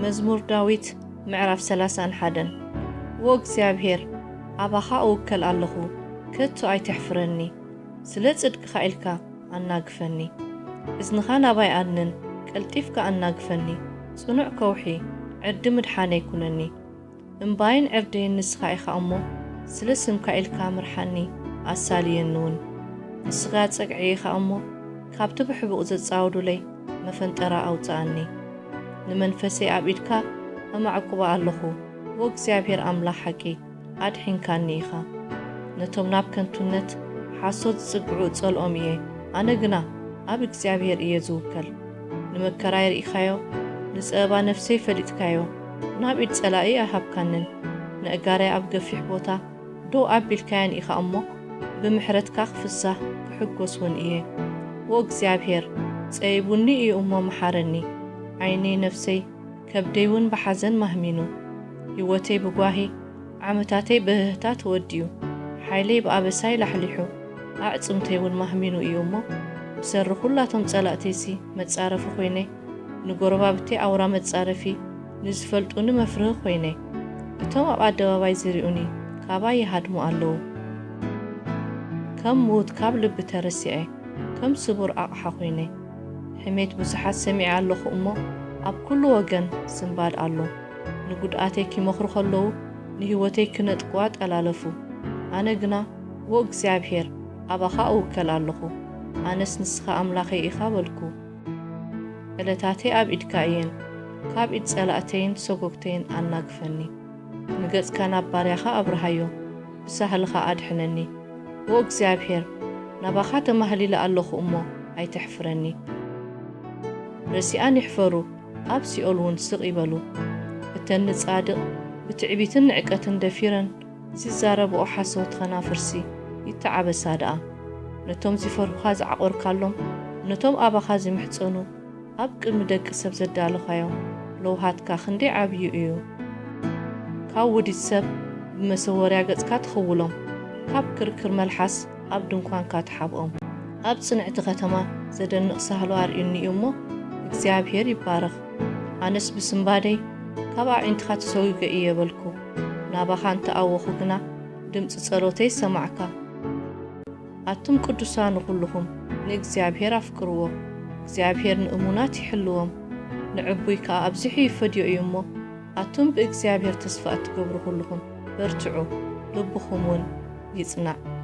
መዝሙር ዳዊት ምዕራፍ ሰላሳን ሓደን። ዎ እግዚኣብሔር፣ ኣባኻ እውከል ኣለኹ፣ ከቶ ኣይተሕፍረኒ። ስለ ጽድቅኻ ኢልካ ኣናግፈኒ። እዝንኻ ናባይ ኣድንን፣ ቀልጢፍካ ኣናግፈኒ። ጽኑዕ ከውሒ፣ ዕርዲ ምድሓነይ ኩነኒ። እምባይን ዕርደይን ንስኻ ኢኻ እሞ፣ ስለ ስምካ ኢልካ ምርሓኒ፣ ኣሳልየኒ እውን። ንስኻ ጸግዒ ኢኻ እሞ፣ ካብቲ ብሕቡእ ዘጻወዱለይ መፈንጠራ ኣውጽኣኒ። ንመንፈሰይ ኣብ ኢድካ ኣማዕቁባ ኣለኹ፣ ዎ እግዚኣብሔር ኣምላኽ ሓቂ፣ ኣድሒንካኒ ኢኻ። ነቶም ናብ ከንቱነት ሓሶት ዝጽግዑ እጸልኦም እየ፣ ኣነ ግና ኣብ እግዚኣብሔር እየ ዝውከል። ንመከራይ ርኢኻዮ፣ ንጸበባ ነፍሰይ ፈሊጥካዮ፣ ናብ ኢድ ጸላኢ ኣይሃብካንን። ነእጋረይ ኣብ ገፊሕ ቦታ ደው ኣቢልካየን ኢኻ እሞ፣ ብምሕረትካ ክፍሳህ ክሕጎስ እውን እየ። ዎ እግዚኣብሔር፣ ጸይቡኒ እዩ እሞ መሓረኒ። ዓይነይ ነፍሰይ ከብደይ እውን ብሓዘን ማህሚኑ። ህይወተይ ብጓሂ፣ ዓመታተይ ብህህታ ተወዲኡ። ሓይለይ ብኣበሳይ ላሕሊሑ፣ ኣዕጽምተይ እውን ማህሚኑ እዩ እሞ፣ ብሰሪ ኩላቶም ጸላእተይሲ መጻረፊ ኮይነ፣ ንጎረባብተይ ኣውራ መጻረፊ፣ ንዝፈልጡኒ መፍርሂ ኮይነ። እቶም ኣብ ኣደባባይ ዝሪኡኒ ካባይ ይሃድሙ ኣለዉ። ከም ምዉት ካብ ልቢ ተረሲዐ፣ ከም ስቡር ኣቕሓ ኮይነ። ሕሜት ብዙሓት ሰሚዐ ኣለኹ እሞ፣ ኣብ ኩሉ ወገን ስንባድ ኣሎ። ንጉድኣተይ ኪመኽሩ ኸለዉ፣ ንህይወተይ ኪነጥቅዋ ጠላለፉ። ኣነ ግና፣ ዎ እግዚኣብሔር፣ ኣባኻ እውከል ኣለኹ። ኣነስ ንስኻ ኣምላኸይ ኢኻ በልኩ። ዕለታተይ ኣብ ኢድካ እየን፣ ካብ ኢድ ጸላእተይን ሰጎግተይን ኣናግፈኒ። ንገጽካ ናብ ባርያኻ ኣብርሃዮ፣ ብሳህልኻ ኣድሕነኒ። ዎ እግዚኣብሔር፣ ናባኻ ተማህሊለ ኣለኹ እሞ፣ ኣይተሕፍረኒ። ረሲኣን ይሕፈሩ፣ ኣብ ሲኦል እውን ስቕ ይበሉ። እተን ንጻድቕ ብትዕቢትን ንዕቀትን ደፊረን ዚዛረብኦ ሓሰውቲ ኸናፍርሲ ይተዓበሳ ደኣ። ነቶም ዚፈርሁኻ ዝዓቖርካሎም፣ ነቶም ኣባኻ ዚምሕጸኑ፣ ኣብ ቅድሚ ደቂ ሰብ ዘዳለኻዮ ለውሃትካ ክንደይ ዓብዩ እዩ። ካብ ውዲት ሰብ ብመሰወርያ ገጽካ ትኽውሎም፣ ካብ ክርክር መልሓስ ኣብ ድንኳንካ ትሓብኦም። ኣብ ጽንዕቲ ከተማ ዘደንቕ ሳህሉ ኣርእዩኒ እዩ እሞ፣ እግዚኣብሔር ይባረኽ። ኣነስ ብስንባደይ፣ ካብ ኣዒንትኻ ተሰጒገ እየ በልኩ። ናባኻ እንተ ኣወኹ ግና፣ ድምጺ ጸሎተይ ሰማዕካ። ኣቱም ቅዱሳኑ ኩልኹም ንእግዚኣብሔር ኣፍቅርዎ። እግዚኣብሔር ንእሙናት ይሕልዎም፣ ንዕቡይ ከኣ ኣብዚሑ ይፈድዮ እዩ እሞ፣ ኣቱም ብእግዚኣብሔር ተስፋ እትገብሩ ኩልኹም በርትዑ፣ ልብኹም እውን ይጽናዕ።